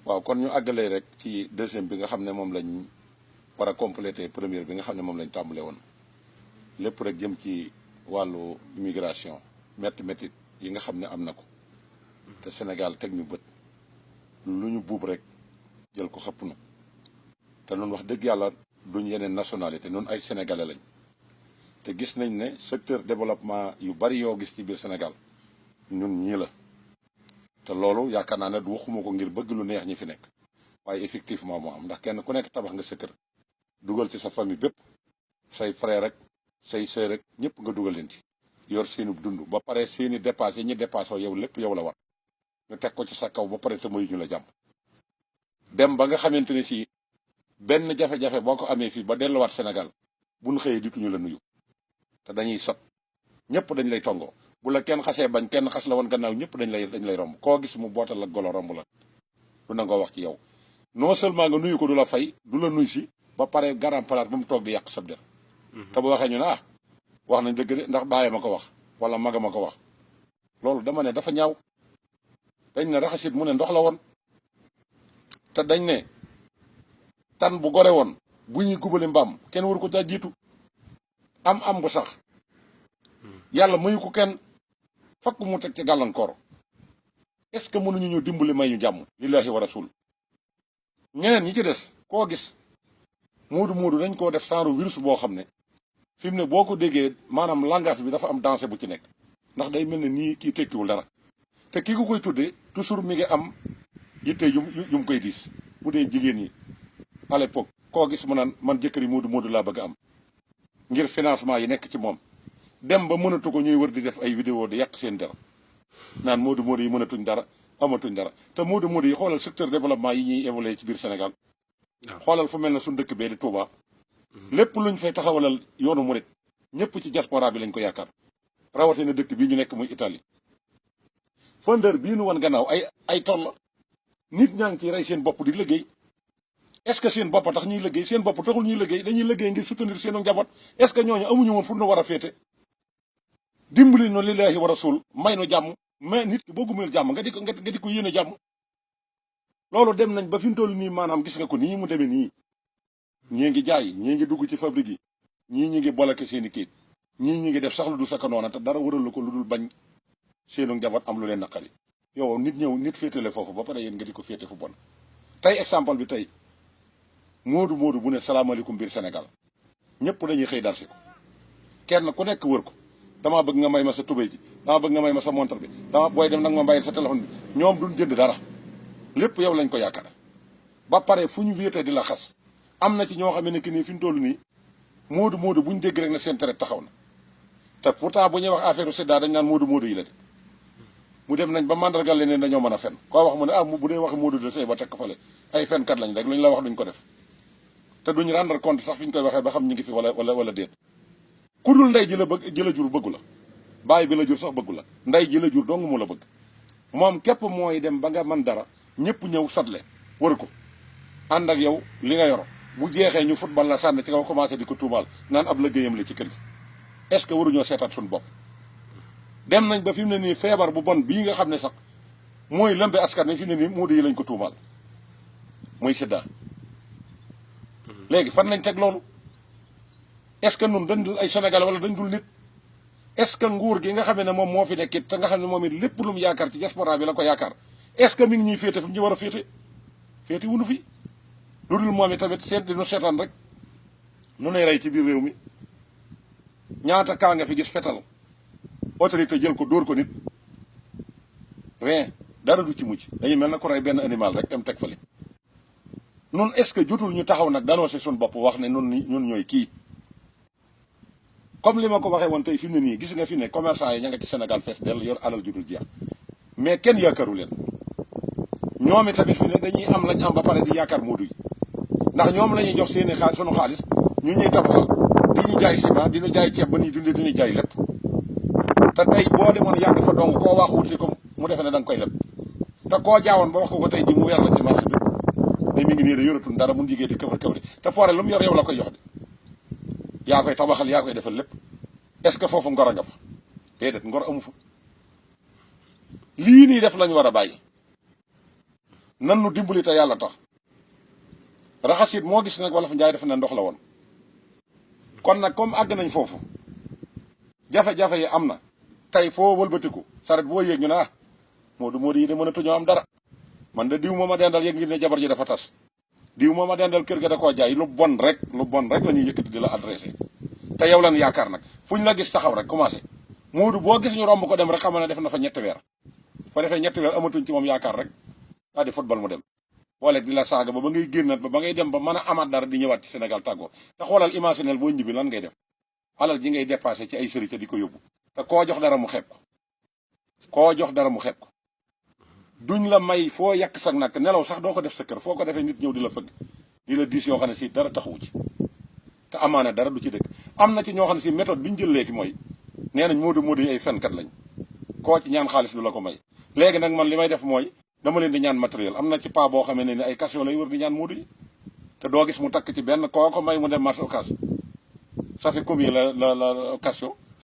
waaw kon ñu àggalee rek ci deuxième bi nga xam ne moom lañ war a compléter première bi nga xam ne moom lañ tàmbale woon lépp rek jëm ci wàllu immigration métti yi nga xam ne am na ko te Sénégal teg ñu bët lu ñu buub rek jël ko xëpp na te noonu wax dëgg yàlla duñ yeneen nationalité noonu ay sénégalais lañ te gis nañ ne secteur développement yu bari yoo gis ci biir Sénégal ñun ñii la te loolu yaakaar naa ne du waxuma ko ngir bëgg lu neex ñi fi nekk waaye effectivement moo am ndax kenn ku nekk tabax nga sa kër dugal ci sa famille bépp say frère rek say sœur rek ñëpp nga dugal leen ci yor seenu dund ba pare seeni dépasse yi ñi dépassoo yow lépp yow la war ñu teg ko ci sa kaw ba pare te muy ñu la jàmm dem ba nga xamante ni si benn jafe-jafe boo ko amee fii ba delluwaat Sénégal buñ xëyee dituñu la nuyu te dañuy sot ñëpp dañ lay tongoo bu la kenn xasee bañ kenn xas la woon gannaaw ñëpp dañ lay romb koo gis mu bootal la golo romb la du nangoo wax ci yow non seulement nga nuyu ko du la fay du la nuyu si ba pare garam palaat ba mu toog di yàq sab der te bu waxee ñu ne wax nañ dëgg de ndax bàyyi ma ko wax wala maga ma ko wax loolu dama ne dafa ñaaw dañ ne raxasit mu ne ndox la woon te dañ ne tan bu gore woon bu ñuy gubali mbaam kenn waru ko caa jiitu am bu sax yàlla mayu ko kenn fakk mu teg ci gàllankoor est-ce que mënuñu ñu dimbali may ñu jàmm lillahi wa rasul ñeneen ñi ci des koo gis moodu dañ koo def genre virus boo xam ne fi mu ne boo ko déggee maanaam langage bi dafa am danger bu ci nekk ndax day mel ne nii kii tekkiwul dara te kii ko koy tuddee toujours mi ngi am yitte yum koy diis bu dee jigéen ñi à l'époque koo gis mu naan man jëkkër yi moodu laa bëgg am ngir financement yi nekk ci moom dem ba mënatu ko ñuy wër di def ay vidéo di yàq seen der naan moodu yi mënatuñ dara amatuñ dara te moodu yi xoolal secteur développement yi ñuy évoluer ci biir Sénégal xoolal fu mel ne suñu dëkk bee di Touba lépp luñ fay taxawalal yoonu murit ñëpp ci diaspora bi lañ ko yaakaar rawatina dëkk bii ñu nekk muy Italie fondeur bii nu wan gannaaw ay toll la nit ñaa ngi ciy rey seen bopp di liggéey est-ce que seen bopp tax ñuy liggéey seen bopp taxul ñuy liggéey dañuy liggéey ngir soutenir seenu njaboot est-ce que ñooñu amuñu woon fu nu war a féete dimbali no lillahi wa rasul may nu jàmm mais nit ki boo gumeel jàmm nga di ko yéene jàmm loolu dem nañ ba fi mu toll nii maanaam gis nga ko nii mu demee nii ñii ngi jaay ñii ngi dugg ci fabrique yi ñii ñi ngi bolake seen i kayit ñii ñi ngi def sax lu dul saka noona te dara wëralu ko lu dul bañ seenu njaboot am lu leen naqari yow nit féetale foofu ba pare yéen nga di ko féete fu bon tey exemple bi tey moodu bu ne salaamaaleykum biir Sénégal ñëpp dañuy xëy darsi ko kenn ku nekk wër ko damaa bëgg nga may ma sa tubéy ji damaa bëgg nga may ma sa montre bi dama booy dem nag ma bàyyil sa téléphone bi ñoom duñ jënd dara lépp yow lañ ko yaakaar ba pare fu ñu wéetee di la xas am na ci ñoo xam ne que nii fi ñu toll nii moodu bu ñu dégg rek na seen traite taxaw na te pourtant bu ñuy wax affaire sida dañ naan moodu yi la de mu dem nañ ba mandargal leen dañoo mën a fen koo wax mu ne bu dee wax moodu de say ba teg ko fale ay fenkat lañ rek lu ñu la wax duñ ko def te duñ rendre compte sax fi ñu koy waxee ba xam ñu ngi fi wala déet ku dul ndey ji la jur bëggu la bàyyi bi la jur sax bëggu la ndey ji la jur dong mu la bëgg moom képp mooy dem ba nga mën dara ñëpp ñëw sotle wër ko ànd ak yow li nga yoro bu jeexee ñu football la sànni ci kaw commencé di ko tuumaal naan ab liggéeyam la ci kër gi est-ce que waruñoo seetaat suñu bopp dem nañ ba fi mu ne nii feebar bu bon bii nga xam ne sax mooy lëmbe askan wi fi mu ne nii moodu yi lañ ko tuumaal muy sida léegi fan lañ teg loolu est-ce que nun dañ dul ay Sénégal wala dañ dul nit est-ce que nguur gi nga xam ne moom moo fi nekkit te nga xam ne moom it lépp lu mu yaakaar ci diaspora bi la ko yaakaar est-ce que mi ngi ñuy féete fi mu ñu war a féete wunu fi lu dul moom it tamit seet di nu seetaan rek nu nay rey ci biir réew mi ñaata kaa nga fi gis fetal autorité jël ko dóor ko nit rien dara du ci mujj dañuy mel na ko rey benn animal rek dem teg fale nun est-ce que jotul ñu taxaw nag danoo si suñu bopp wax ne ñun ñooy kii comme li ma ko waxee woon tey fi mu ne nii gis nga fi ne commerçant yi ña nga ci Sénégal fees dell yor alal ju dul jeex mais kenn yaakaaru leen ñoom i tamit fi ne dañuy am lañ am ba pare di yaakaar moodu yi ndax ñoom la ñuy jox seeni sunu xaalis ñu ñuy tabaxal di ñu jaay ciment di ñu jaay ceeb ba ñuy dundee di ñu jaay lépp te tey boo demoon yàgg fa dong koo wax wuti ko mu defe ne da nga koy leb te koo jaawoon ba wax ko tey ji mu weer la ci marché bi ne mi ngi nii de yoratul dara mun jigéen di këfar te poore lu mu yor yow la koy jox de yaa koy tabaxal yaa koy defal lépp est-ce que foofu ngor a nga fa déedéet ngor amu fa lii nii def lañu war a bàyyi nan nu dimbali te yàlla tax raxasit moo gis nag wala fa njaay dafa ne ndox la woon kon nag comme àgg nañ foofu jafe-jafe yi am na tey foo wëlbatiku saret boo yéeg ñu ne Moodu yi de mënatuñoo am dara man de diw mooma dendal yëg ngir ne jabar ji dafa tas diw mooma dendal kër ga da koo jaay lu bon rek la ñuy yëkkati di la adressé te yow lan yaakaar nag fu ñu la gis taxaw rek commencé Moodu boo gis ñu romb ko dem rek xamal ne def na fa ñetti weer fa defee ñetti weer amatuñ ci moom yaakaar rek daa di football mu dem booleeg di la saaga ba ngay génnat ba ngay dem ba mën a amaat dara di ñëwaat ci Sénégal tàggoo te xoolal imaginel boo ñibbi lan ngay def alal ji ngay dépassé ci ay sërite di ko yóbbu te koo jox dara mu xeeb ko duñ la may foo yàq sax nag nelaw sax doo ko def sa kër foo ko defee nit ñëw di la fëgg di la diis yoo xam ne si dara taxawu ci te amaana dara du ci dëkk am na ci ñoo xam ne si méthode bi ñu jël léegi mooy nee nañ Moodu yi ay fenkat lañ koo ci ñaan xaalis du la ko may léegi nag man li may def mooy dama leen di ñaan matériel am na ci pas boo xamee ne ni ay casio lay wër di ñaan Moodu yi te doo gis mu takk ci benn koo ko may mu dem marché occasion ça fait combien la casio